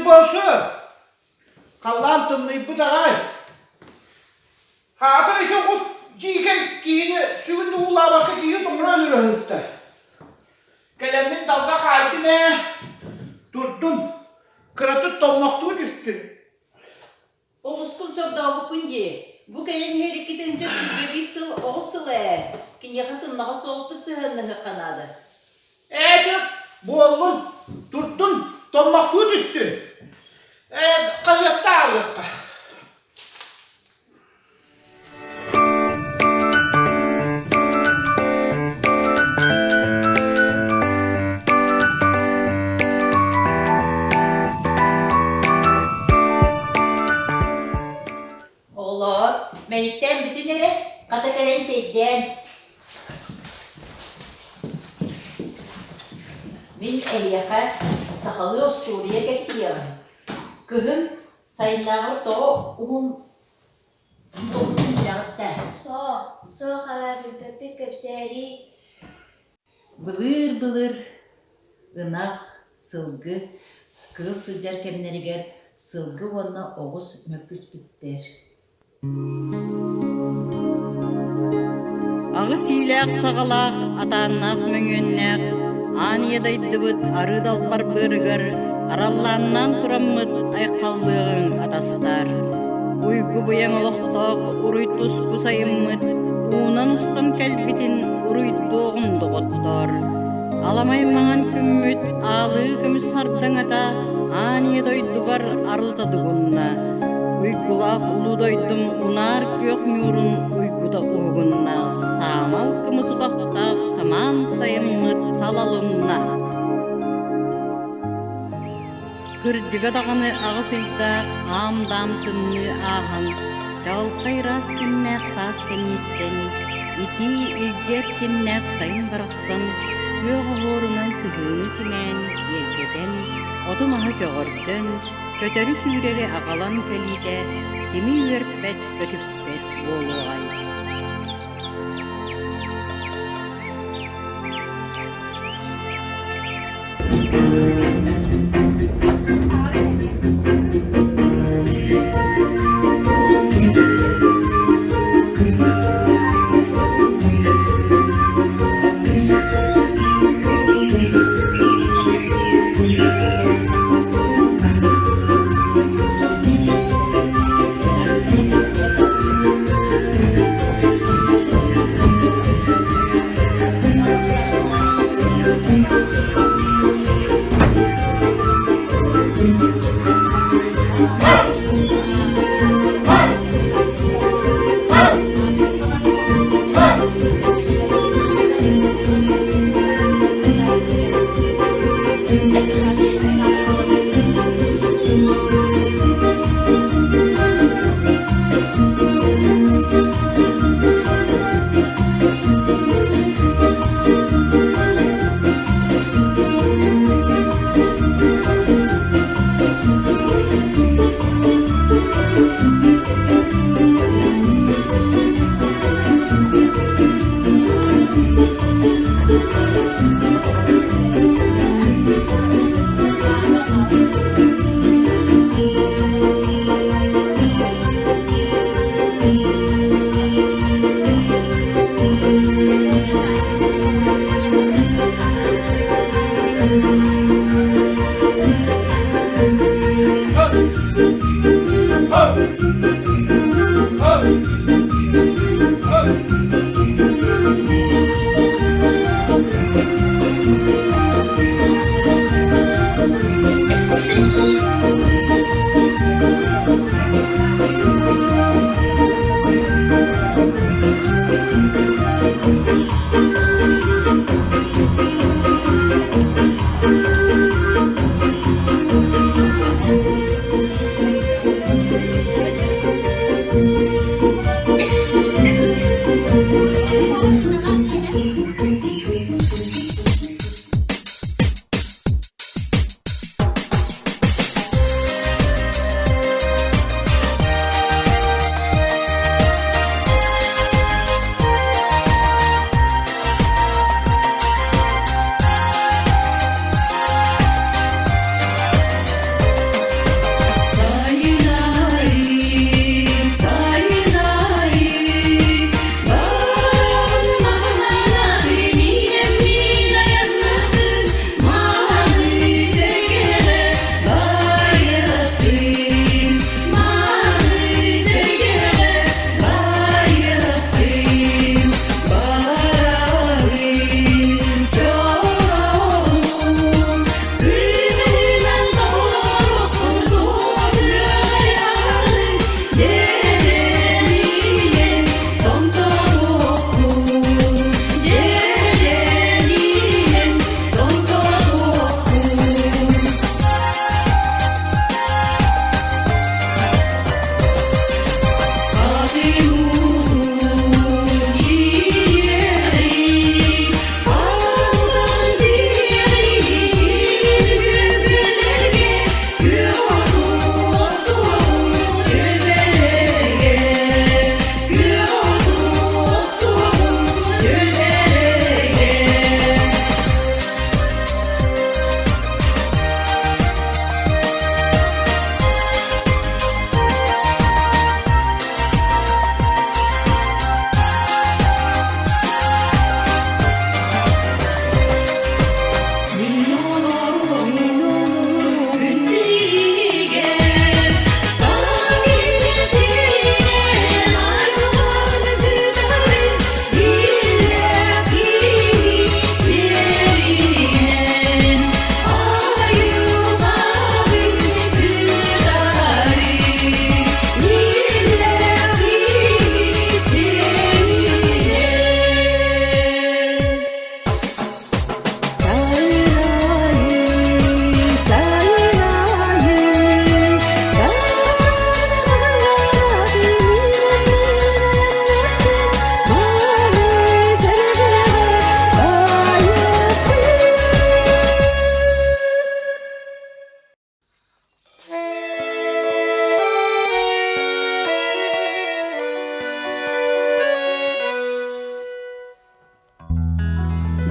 буолсу. Халлаан тымныйбыт аҕай. Хаатыр ити оҕус дьиикэй киһини сүгүн да уулаабакка киһи тоҥоро өлөрө сыста. Кэлэммин далга хаайдым ээ. Турдум. Кыратык томмохтуу түстүм. Оҕускун сордообуккун дии. Бу кэлэн иһэр 2021 сыл оҕус сыла ээ. Киниэхэ сымнаҕас соҕустук сыһыаннаһыахха наада. Ээ, чэ, буоллун, турдун, томмохтуу түстүн. Ээ, хаһыатта ааҕыахха. Оҕолоор, мэниктээн бүтүн эрэ, хата кэлэн чэйдээн. Мин эһиэхэ сахалыы остуоруйа кэпсиэҕим. Кыһын сайыннааҕар тоҕо уһун буолбутун билэҕит да? Суох, суох ээ, билбэппит кэпсээрий. Былыыр-былыр ынах, сылгы кыыл сылдьар кэмнэригэр сылгы уонна оҕус мөккүспүттэр. Аҕыс иилээх-саҕалаах, атааннаах мөҥүөннээх, аан ийэ дайдыбыт арыы далбар быарыгар араллааннаан тураммыт айхаллыаҕыҥ атастаар. Уйгу-быйаҥ олохтоох уруй-туску сайыммыт уунан устан кэлбитин уруйдуоҕун доҕоттоор. Аламай маҥан күммүт аалыы көмүс сардаҥата аан ийэ дойдубар арылыта дугунна. Уйгулаах улуу дойдум унаар күөх ньуурун уйгута уһугунна, саамал кымыс утахтаах самаан сайыммыт салалынна. Кырдьыга даҕаны аҕыс ыйдаах аам-даам тымныы ааһан, чаҕылхай ыраас күннээх саас кэнниттэн, итии илгэ эркиннээх сайын барахсан күөх оһуорунан сыһыыны симээн, киэргэтэн, оту-маһы көҕөрдөн, көтөрү-сүүрэри аҕалан кэлиитэ кими үөрпэт, көтүппэт буолуоҕай.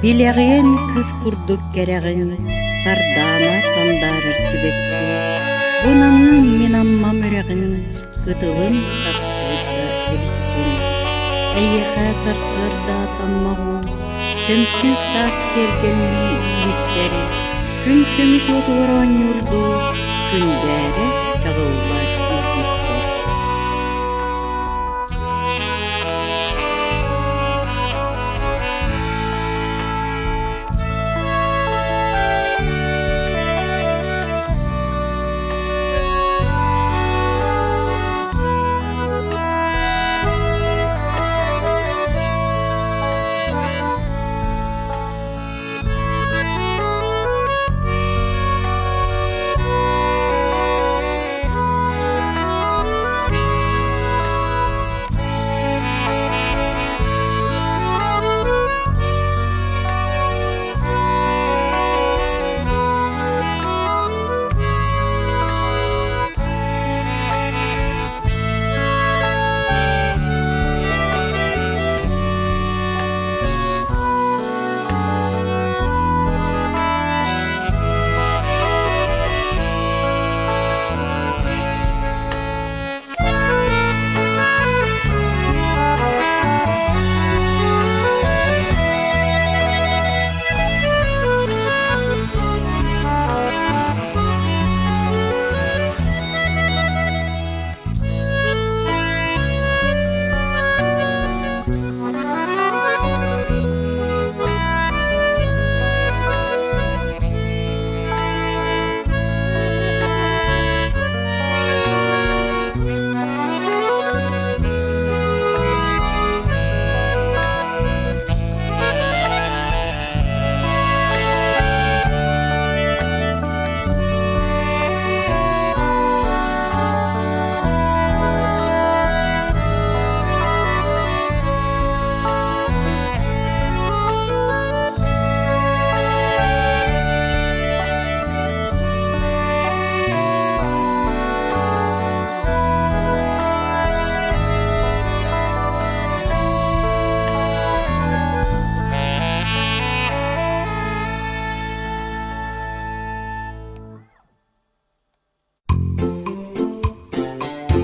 Билэҕиэн кыс курдук кэрэҕин, Сардаана сандаарар сибэкки, Бу намыын мин Аммам үрэҕин Кытылын таптыыр да эбиккин. Эйиэхэ сарсыарда таммах уу, Чөмчүүк таас киэргэллии иистэр, Күн көмүс уотугар оонньуурдуу, Күндээрэ чаҕыллар илгистэр.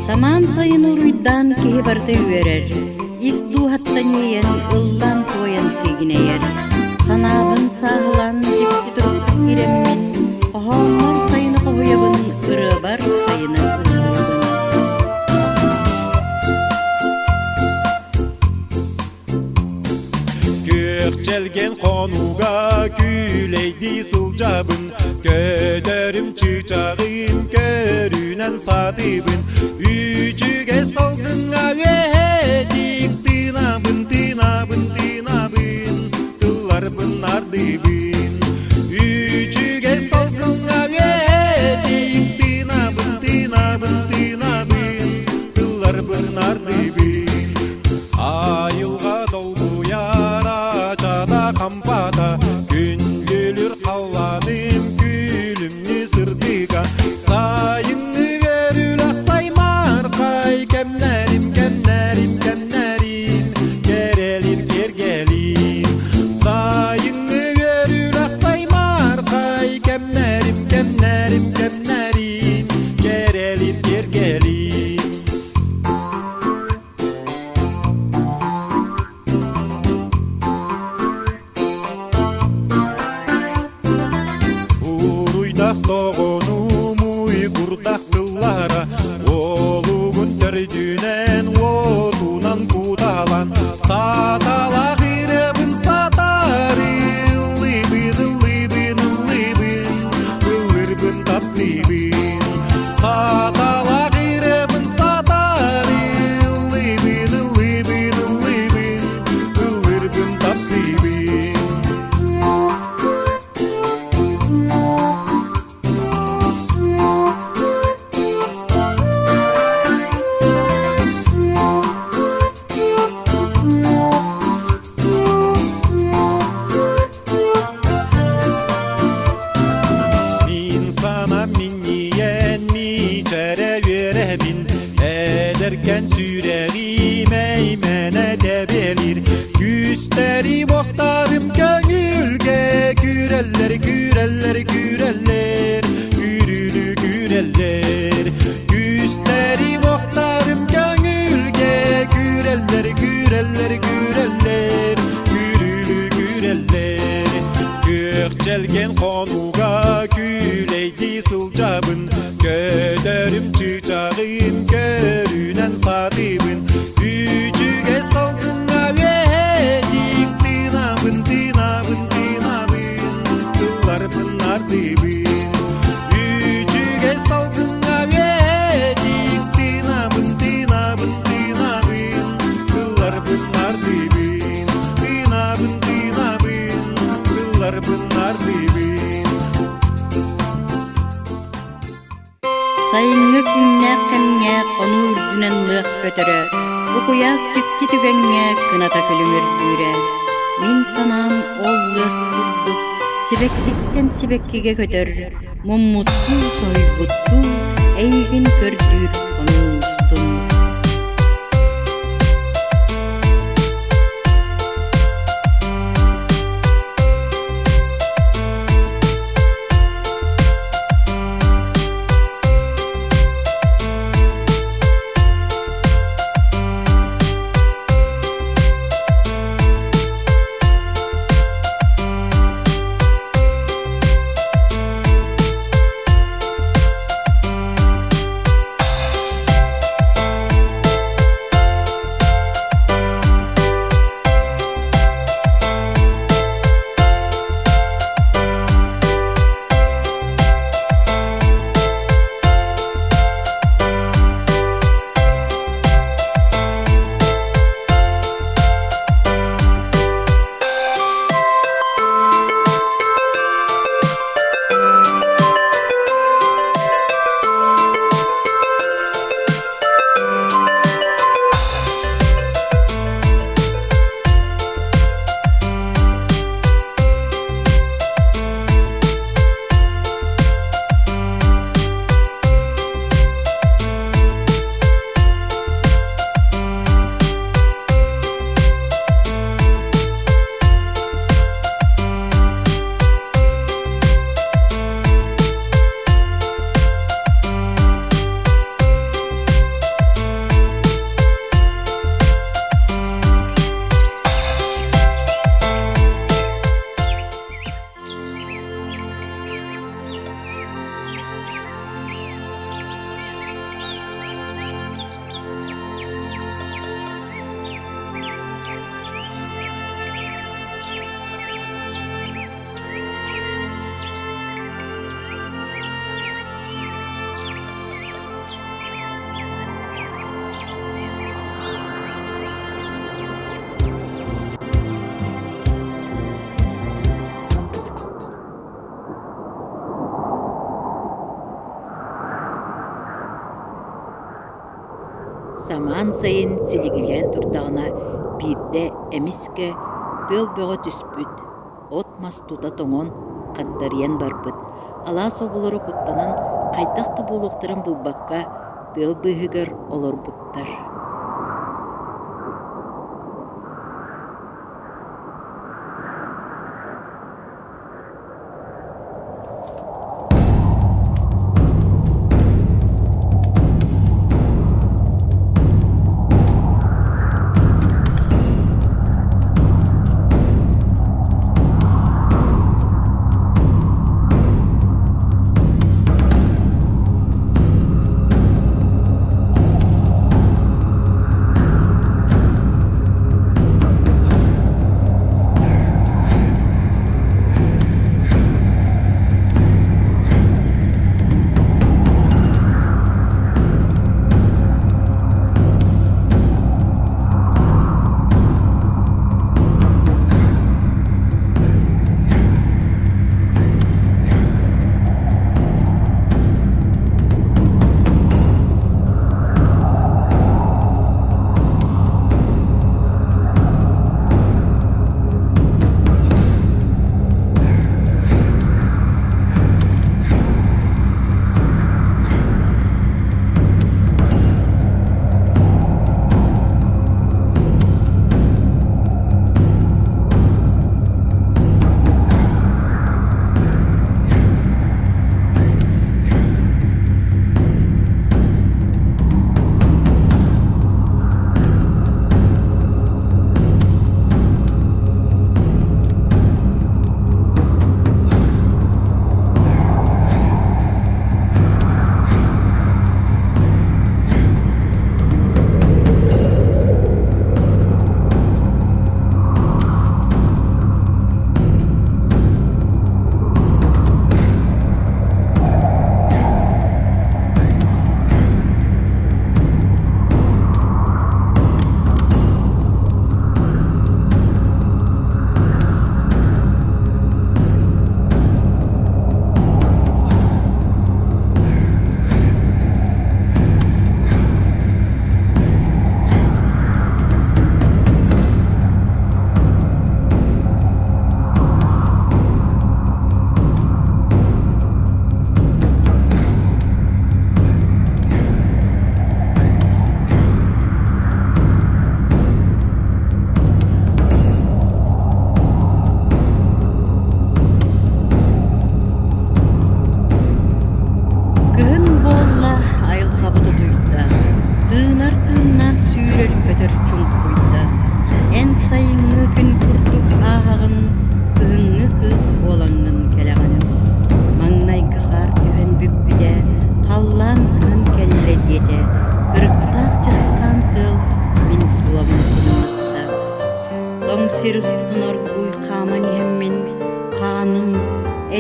Самаан сайын уруйдаан киһи барыта үөрэр, ис дууһаттан иэйэн, ыллаан-туойан тигинэйэр. Санаабын сааһылаан дьикти турукка киирэммин, хоһооммор сайыны хоһуйабын, ырыабар сайыны ыллыыбын. Күөх чэлгэн хонууга күүлэйдии сылдьабын, Көтөрүм чыычаҕым көрүүнэн сатыыбын, Үчүгэй салгыҥҥа үөһэтик тыынабын, тыынабын, тыынабын, Тылларбын нардыыбын. Үчүгэй салгыҥҥа үөһэтик тыынабын, тыынабын, тыынабын, Тылларбын нардыыбын. Айылҕа долгуйар ачата хампата, Күндүлүр халлааным күлүмнүү сырдыга, Сайыҥҥы үөрүүлэх саймаархай кэмнэрим, кэмнэрим, кэмнэрим, Кэрэлир киэргэлим. Сайыҥҥы үөрүүлэх саймаархай кэмнэрим, кэмнэрим, кэмнэрим, Кэрэлир киэргэлим. Уруйдах тоҕонум уйгурдах тыллара Уолугун төрдүнэн уотунан куталан Саталах ырыабын сатары Ыллыыбын, ыллыыбын, ыллыыбын Ыллырбын таптыыбын Саталах ырыабын сатары Ыллыыбын, ыллыыбын, ыллыыбын Ыллырбын таптыыбын. Мин санам минньийэн миичэрэ үөрэбин Эдэркэн сүрэҕим эймэнэ тэбиэлиир Күүстэри уохтарым көҥүл. Күүрэллэр, күүрэллэр, күүрэллэр, Күүрүүлүү күүрэллэр. Күүстэрим охтарым көҥүлгэ Күүрэллэр, күүрэллэр, күүрэллэр, Күүрүүлүү күүрэллэр. Күөх чэлгэн хонууга күүлэйдии сылдьабын, Көтөрүм чыычааҕым көрүнэн сатыыбын, Үчүгэй салгыҥҥа үөһэтик тыынабын, тыынабын, тыынабын, Тылларбын ардыыбын. Үчүгэй салгыҥҥа үөһэтик тыынабын, тыынабын, тыынабын, Тылларбын ардыыбын, тыынабын, тыынабын, Тылларбын ардыыбын. Сайыҥҥы күннээх кэмҥэ хонуу үрдүнэн лыах көтөрө, бу куйаас дьикти түгэҥҥэ кыната күлүмүрдүүрэ. Мин санаам ол лыах курдук сибэккиттэн сибэккигэ көтөр, муммуттуу, соһуйбуттуу эйигин көрдүүр хонуу устун. Самаан сайын силигилээн турдаҕына биирдэ эмискэ тыал бөҕө түспүт, от-мас тута тоҥон, хагдарыйан барбыт. Алаас оҕолоро куттанан хайдах да буолуохтарын булбакка тыал быыһыгар олорбуттар.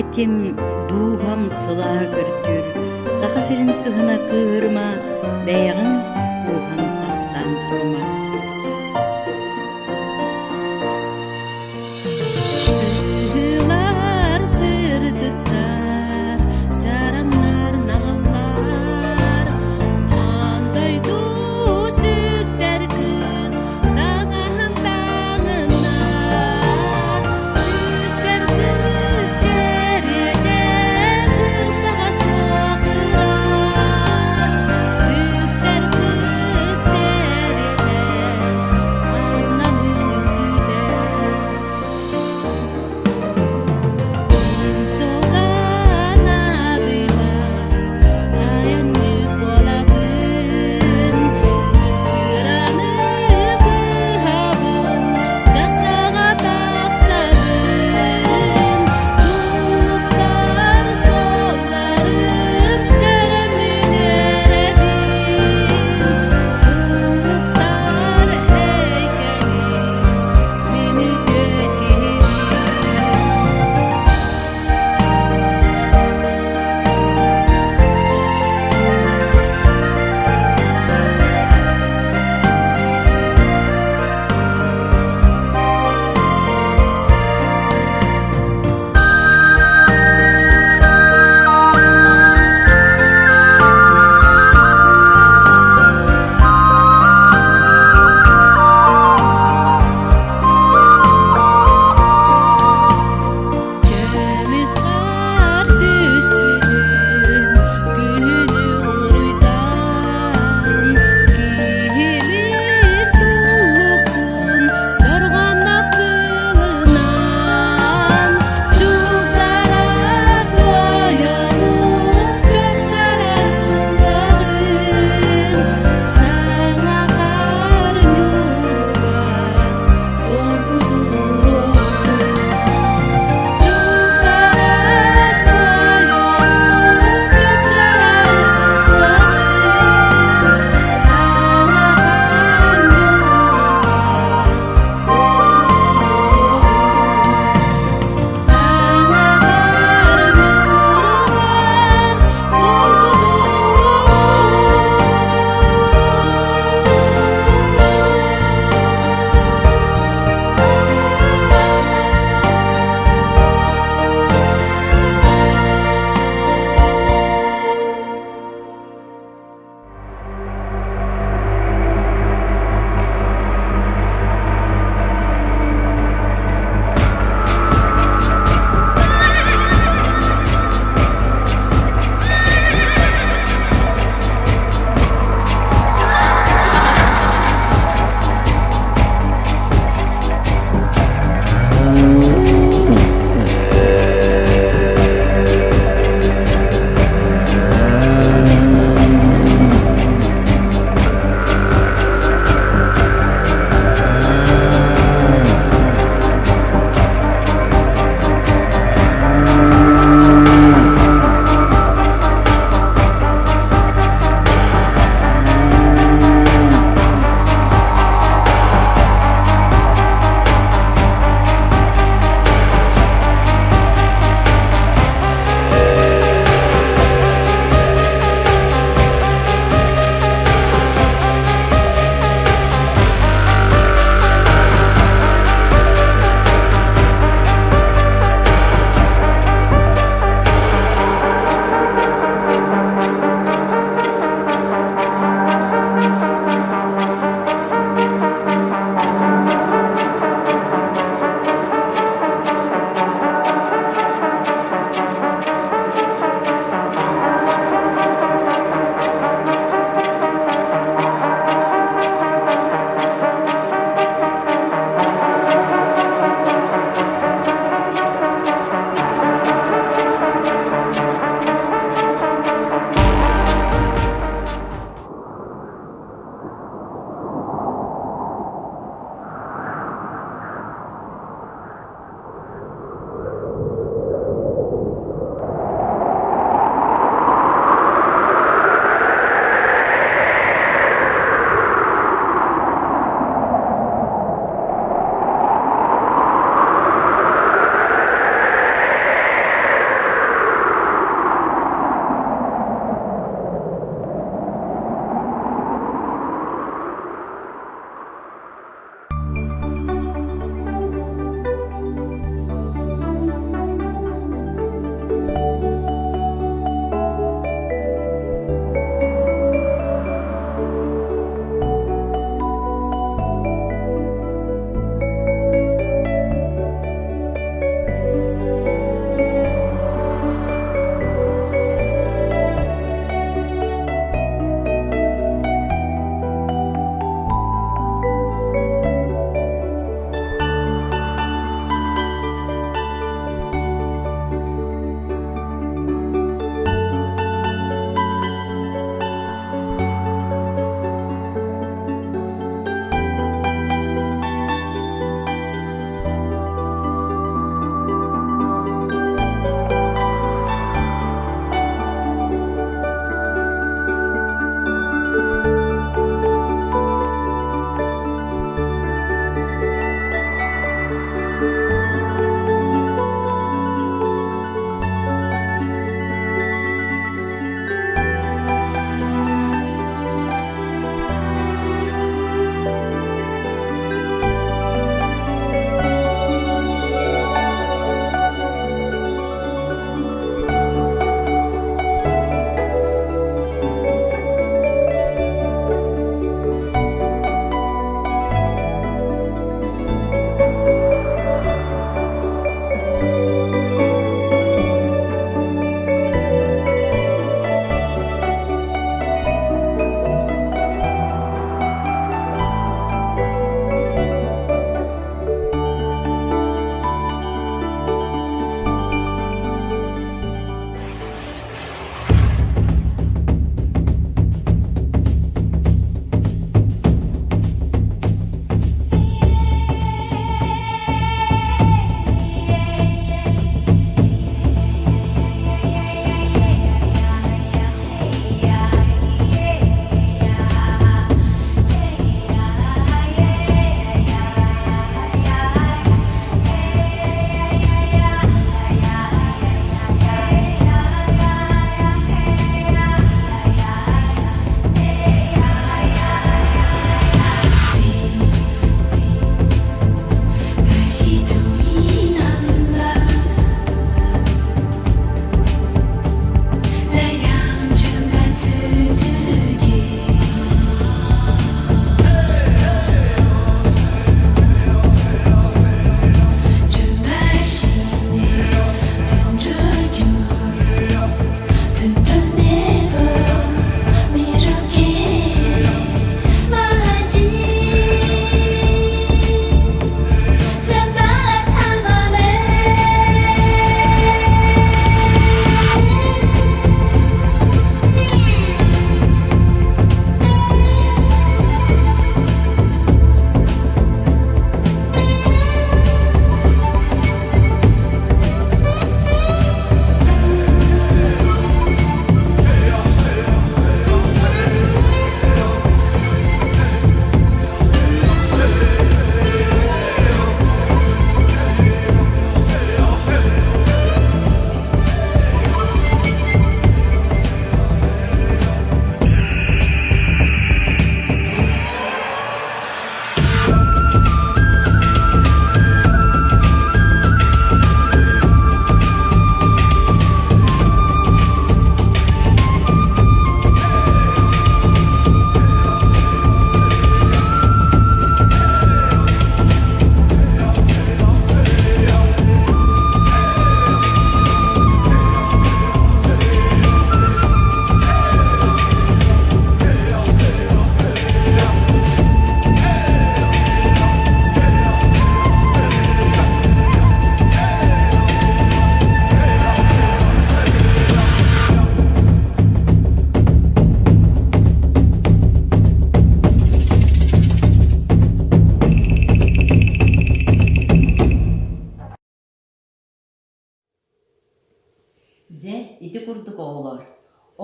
Этим, дууһам сылааһы көрдүүр, Саха сирин кыһына кыыһырыма, бэйэҕин кууһан таптаан турума. Сыһыылар сырдыктар, чараҥнар наҕыллар, аан дойду сүктэр кыыс таҥаһын таҥынна. Сүктэр кыыс кэриэтэ кырбаҕа суох ыраас, сүктэр кыыс.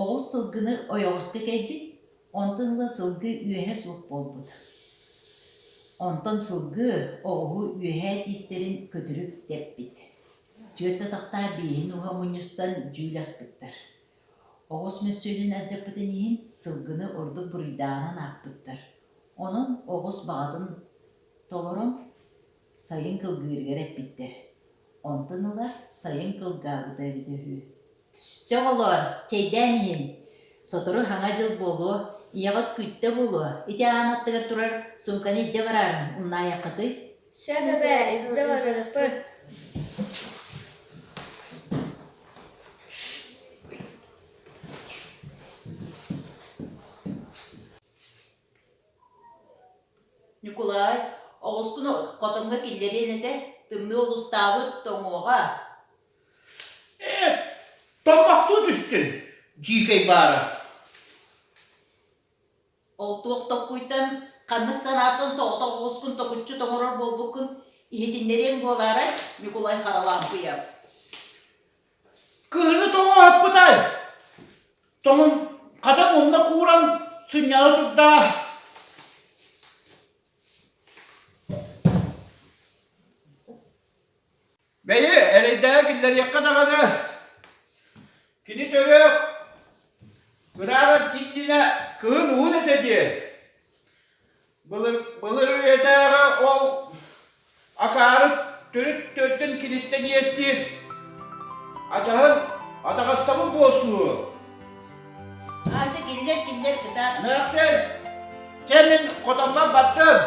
Оҕус сылгыны ойоҕоско кэйбит, онтон ыла сылгы үөһэ суох буолбут. Онтон сылгы оҕуһу үөһээ тиистэрин көтүрүк тэппит. Түөрт атахтаах биэһин уһа мунньустан дьүүл аспыттар. Оҕус мөссүөнүн алдьаппытын иһин сылгыны ордук буруйдааҕынан аахпыттар. Онон оҕус баҕатын толорон сайын кылгыырыгар эппиттэр. Онтон ыла сайын кылгаабыта эбитэ үһү. Чэ оҕолоор, чэйдээн иһин. Сотору Саҥа дьыл буолуо, ийэҕит күүттэ буолуо. Ити аан аттыгар турар суумканы илдьэ бараарыҥ, умнаайаххытый? Сөп эбээ, илдьэ барарыппыт. Ньукулай, оҕускун хотоҥҥо киллэриэн этэ, тымныы олустаабыт тоҥуоҕа. Ээ, томмохтуу түстүн, дьиикэй баара. Ол туох толкуйтан, ханнык санааттан соҕотох оҕускун токуччу тоҥорор буолбуккун иһитиннэриэҥ буолаарай, Ньукулай Харалаампыйап? Кыһыны тоҥоһоппутай? Тоҥун хата мунна кууран сынньана турда. Бэйи, эрэйдээҕи киллэриэххэ даҕаны. Кини төрүөх ырааҕар иннинэ кыһын уһун этэ дии. Былыр, былыр үйэтээҕи ол акаары төрүт төрдүн киниттэн иэстиир атаһын атаҕастабыл буолсуу. Аача киллэр киллэр кытаат. Мэхсин, чэ мин хотоммор бардым.